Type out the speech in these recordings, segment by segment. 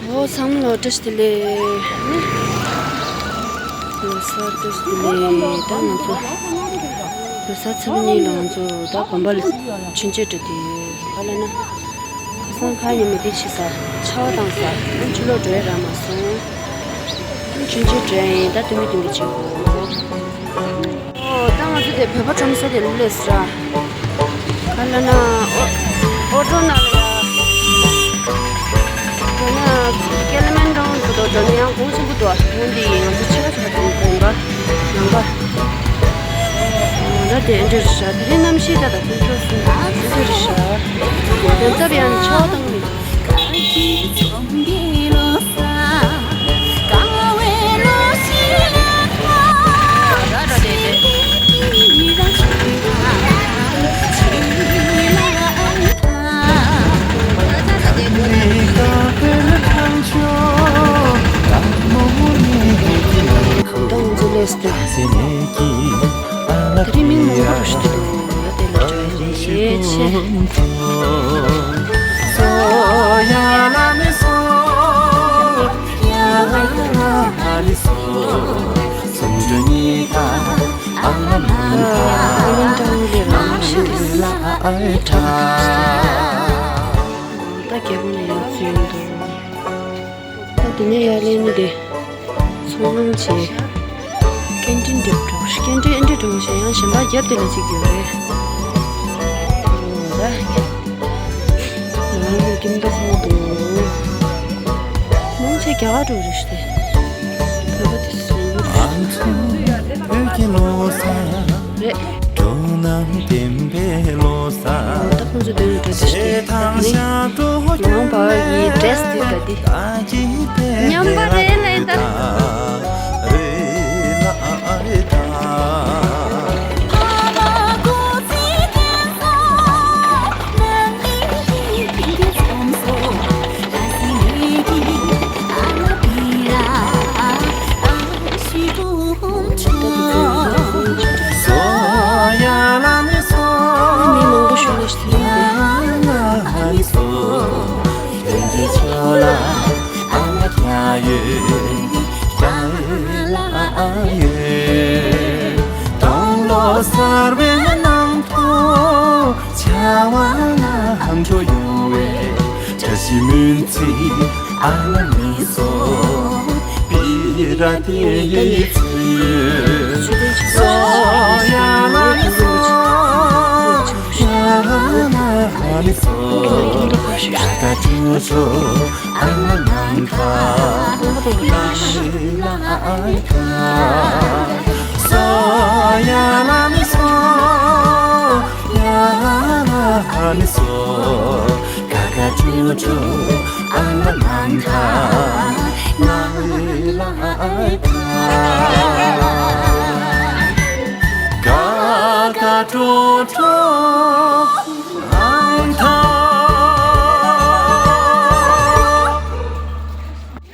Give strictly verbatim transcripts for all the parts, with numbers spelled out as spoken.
ཨོ་ཚང་མ་ལ་བཀྲ་ཤིས་བདེ་ལེགས། ལོ་གསར་བཀྲ་ཤིས་བདེ་ལེགས། ད་ང་ཚོ་ལོ་གསར་ཚེས་པ་གཉིས་ལ་ང་ཚོ་ད་དགོན་པ་ལ་ཆུན་ཆད་འགྲོ་དུས་ག་ལ་ན། ཁ་སང་ཁ་ཉིན་མོ་དེ་ཕྱི་ས་ཆར་པ་བཏང་ས་ཨ་ཕྱི་ལོགས་འགྲོ་ཡ་རག་མ་སོང་། ཆུན་ཆད་འགྲོ་ཡ་ཡིན། ད་དུ་མི་དུང་གི་བྱེད་དགོས། ཨོ་ད་ང་ཚོ་དེ་བོད་པ་ཁྲོམ་ས་དེ་ལུས་ལས་ར། ག་ལ་ན་ཨོ་ཨོ་ཏོ་ན་ལ་ཡ། འགྲོ་ན་ཀེ་ལ་མན་གྲོང་དུ་དོ་འགྲོ་ན་ཡང་གོང་ཆེན་པོ་དོ་ཧོན་དེ་ཡིན། ང་ཚོ་ཆེ་བ་ཆེ་བ་དེ་དགོན་པ་ནང་པ། ད་དེ་འདྲ་རེད་ཤག་དེ་རིང་གནམ་གཤིས་ད་ད་ཁོང་ཁྲོ་སོང་དེ་འདྲ་རེད་ཤག་དེ་ཚབ་ཡང་ཆར་པ་བཏང་མི་འདུག་ད་ང་ཚོ་ལས་ཏེ། དེ་རིང་མི་མང་པོ་རུ་ཞིག་འདུག་ཡ་དེ་ལ་དྲན་ཡེ་ཆེ། ད་རྒྱལ་པོ་ནས་ཡར་འཛུལ་འདུག་ད་དེ་ནས་ཡར་ལེན་ནི་དེ། ཚོང་ལམ་བྱས། སྐད་འཕྲིན་འགྲེམས་སྒྲོག་སྐད་འཕྲིན་ཨེ་འདྲས་སྒྲོག་བྱས་ཡང་གཞན་པ་རྒྱབ་དེ་ལ་གཅིག་ཡོད་རེད། འོ་ད། ང་ནི་ཀིན་ཏུ་ཧོ་འདུག་མང་ཆེ་རྒྱ་གར་འགྲོ་རེད་ཤི་དེ། བོད་པ་དེ་སུ་རེད། ད་ཁོང་ཚོ་འདོན་འགྲོ་དེ་ཤི་དེ་ནི། ནང་པ་ཡི་ཌེ་རེ་སི་དེ་ག་དེ། མཉམ་པ་རེད་ལེ་ད། མི་མང་པོ་ཞིག་ལ་ཞིག་ཡོད་རེད།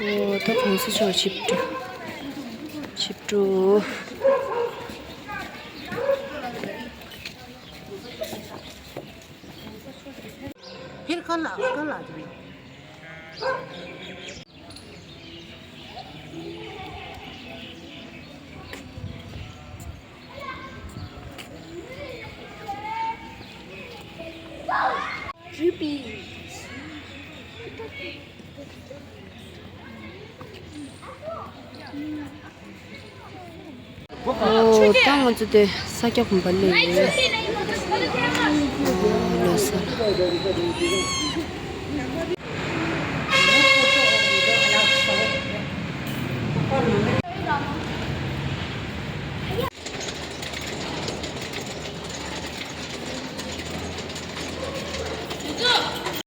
ཨོ་ད་གོང་ས་མཆོག་ཆིབས་འགྲོ། ཆིབས་འགྲོ། ཕིར་ཁ་ལ་ཁ་ལ་དེ། Rupees. ཨོ་ད་ང་ཚོ་དེ་ས་སྐྱ་དགོན་པ་སླེབས་ཡོད། ཨོ་ལོ་གསར།